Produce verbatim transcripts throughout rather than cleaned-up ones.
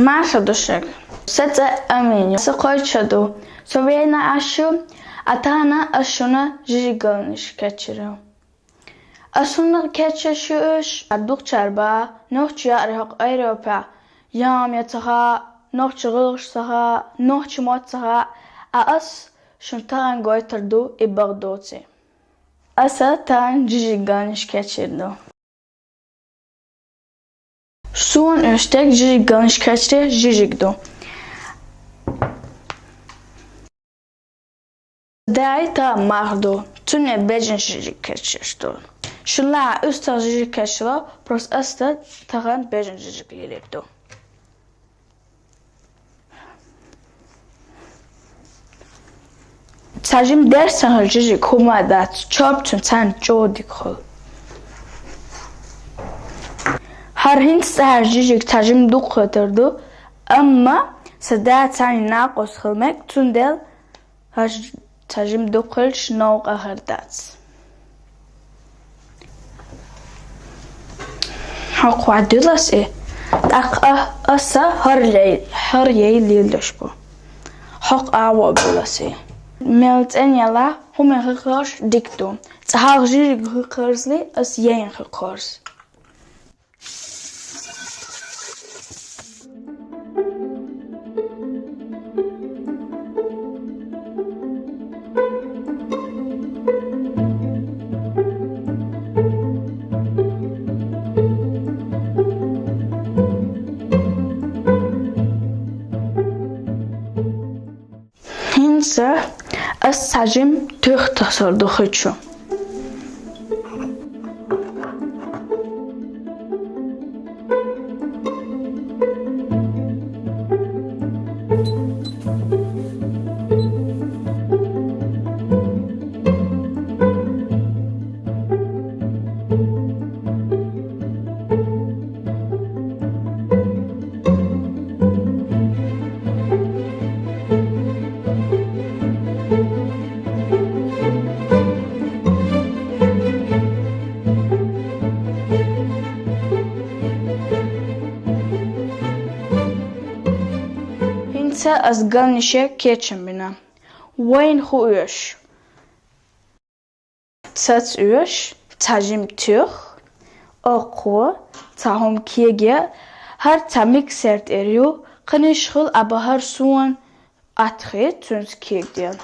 Марша ду шуга. Са цӀи Амина я. Са кхойтта шу да. Со Вена Ӏаш ва, а тахан аз шуна жижиг галнаш кечъяр ю. Аз шуна кечъяьр ю уж, а дукхачар ба, нохчий яр хӀокху Европехь, яам ян ца хаьа, нохчийн гӀуллакхаш ца хаьа, нохчийн мотт ца хаьа, а аз шуна тахан гойтур ду и бакъдоций. Аса тахан жижиг галнаш кечъяр ду. Суна уьш дерг жижиг галнаш кечъяр жижиг ду. Дай та марха ду, цунна бежан жижиг кечъеш ду. Шуна лаьа уьстагӀ жижиг кечъяр, просто аса тахан бежан жижиг лелийр ду. Цхьа жима дерриг ца хилча жижиг хӀума дац, чорб цунна цхьаьна чӀогӀа дика хуьлу. ХӀара хӀинца цӀахь жижиг цхьа жима дукха хетар ду, амма сан да цхьаьна накъост хила мега, цундела хӀара цхьа жима дукха хилча новкъа хир дац. ХӀокху хьан дилас и? ТӀаккха а, аса хӀара яй, хӀара яй лелош бу. ХӀокху агӀо билас и. Мел цӀена яла, хӀума хи кхарш дика ду. Цхьа хьалха жижиг хи кхарзле, аса яйна хи кхарз. ХӀинца ас цхьа жима туьха тасор ду хи чу. ХӀинца ас галнаш кечам бина. Вайна хӀун оьшу? Цац оьшу, цхьа жима туьха, оккхо, цхьа хӀума кега, хӀара цхьа миксер тӀера ю, кханиш хила а бахара суна атта хи, цуьнца кегадела.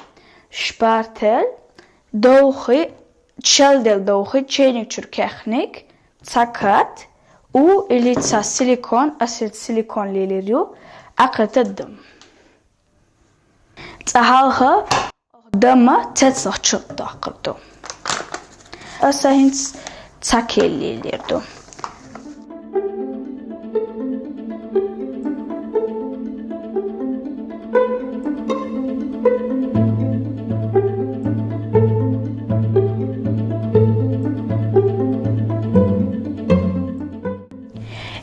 Шпартель, довхий, шелделла довхий, чайник чуьра кехниг, цхьа кат, у или цхьа силикон, аса силикон лелийр ю, Ӏакхета дам. Цкъа хьалха дама цецнах чу доккхур ду. Аса хӀинца цхьа кийла лелийр ду.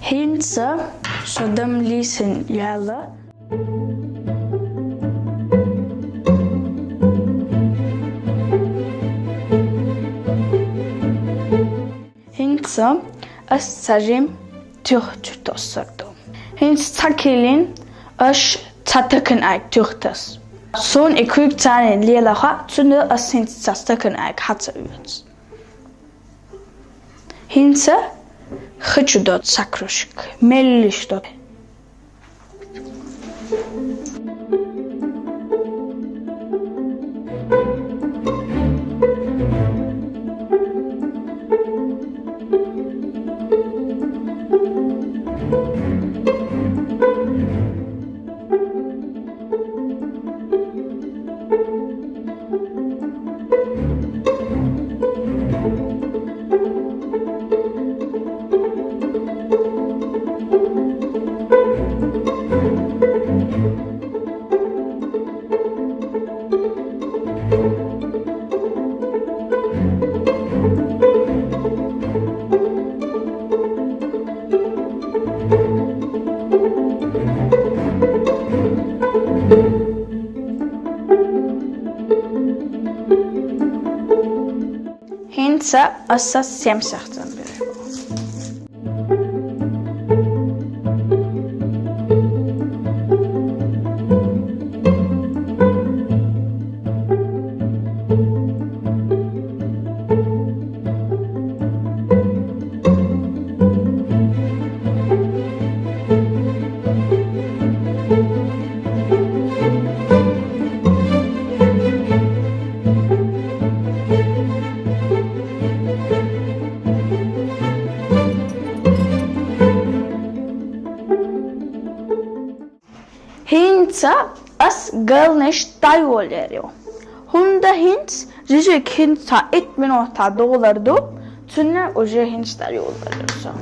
ХӀинца со дам лийсина яьлла. ХӀинца ас цхьа жима туьха чу тоссар ду. ХӀинца цхьа кийлина аш цхьа стакан Ӏайг туьха тас. Суна и куьг царна лела хаьа, цундела ас хӀинца цхьа стакан Ӏайг хьа ца оьцу. ХӀинца хи чу до цхьа кружка, меллиш до. ХӀинца аса семь сахьтан берш бу. Хинца ас галнаш тайволерю. Хунда хинц жижиг хинца ит минута доллар ду, цунна уже хинц тайволерю со.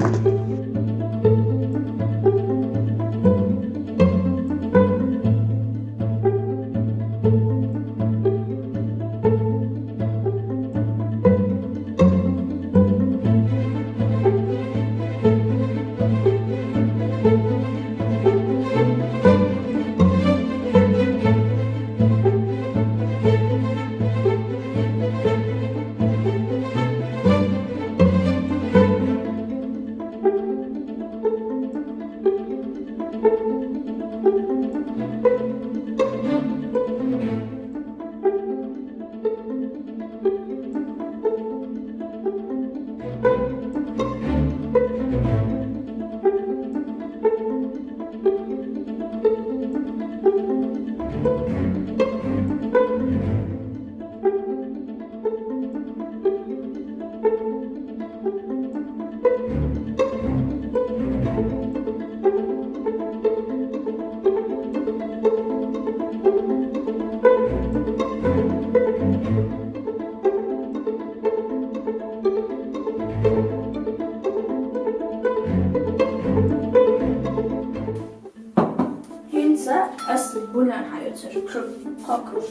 Хинца ас булян хайоцер круг. Хокруг.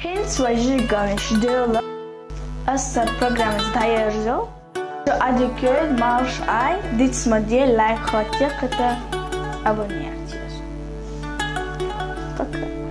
Хинц вай жижиг галнаш дела. Ас сар программаца дӀаерзал. Адикер, марш ай, диц ма де, лайк хӀотте, кхета абонировать. Пока.